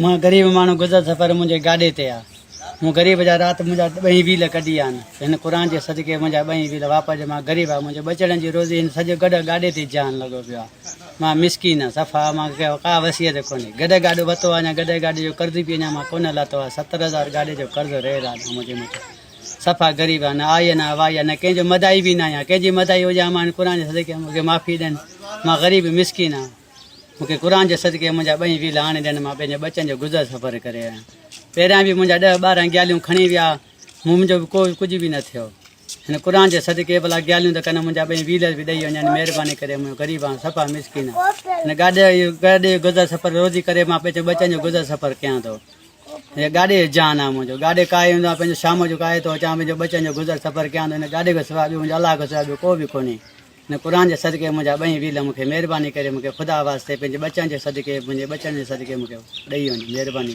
مان غريب ماڻهو گذر سفر منهنجي گاڏي تي آ مون غريب جا رات منهنجا ٻئي ويل ڪڍي آن هن قرآن جي صدقي منهنجا ٻئي ويل واپس مان غريب آ منهنجي ٻچڙن جي روزي هن سڄو گڏ گاڏي تي جان لڳو پيو آ مان مسڪين آ صفا مان کي ڪا وصيت ڪونهي گڏ گاڏو وتو آ اڃا گڏ گاڏي جو قرض به اڃا مان ڪونه لاٿو آ 70,000 گاڏي جو قرض رهيل آ منهنجي مٿان صفا غريب آ نه آئي نه وائي نه ڪنهن جو مدائي به نه آهيان ڪنهن جي مدائي هجان مان هن قرآن جي صدقي مون کي معافي ڏين مان غريب مسڪين آ. مون کي قرآن جي صدقي منهنجا ٻئي ويل آڻي ڏين، مان پنهنجي ٻچن جو گذر سفر ڪري آيان. پهريان به منهنجا ڏهه 12 گياليون کڻي ويا، مون منهنجو به ڪو ڪجهه به نه ٿيو. هن قرآن جي صدقي ڀلا گياليون ته ڪن منهنجا ٻئي ويل به ڏئي وڃن، مهرباني ڪري منهنجو غريب آهيان صفا مسڪين آهيان. هن گاڏي جو گذر سفر روزي ڪري مان پنهنجي ٻچن جو گذر سفر ڪيان ٿو. هي گاڏي جو جان آهي منهنجو، گاڏي ڪاهي ايندو آهيان پنهنجو شام جو ڪاهي ٿو اچان پنهنجو ٻچن جو گذر سفر ڪيان ٿو. هن گاڏي کان سواء ٻيو منهنجو الله کان سواء ٻيو ڪو به ڪونهي. هن قرآن جي صدقي منهنجا ٻئي ويل مون کي مهرباني ڪري مون کي خدا واسطي پنهنجي ٻچن جي صدقي منهنجي ٻچن جي صدقي مون کي ڏئي وڃ مهرباني.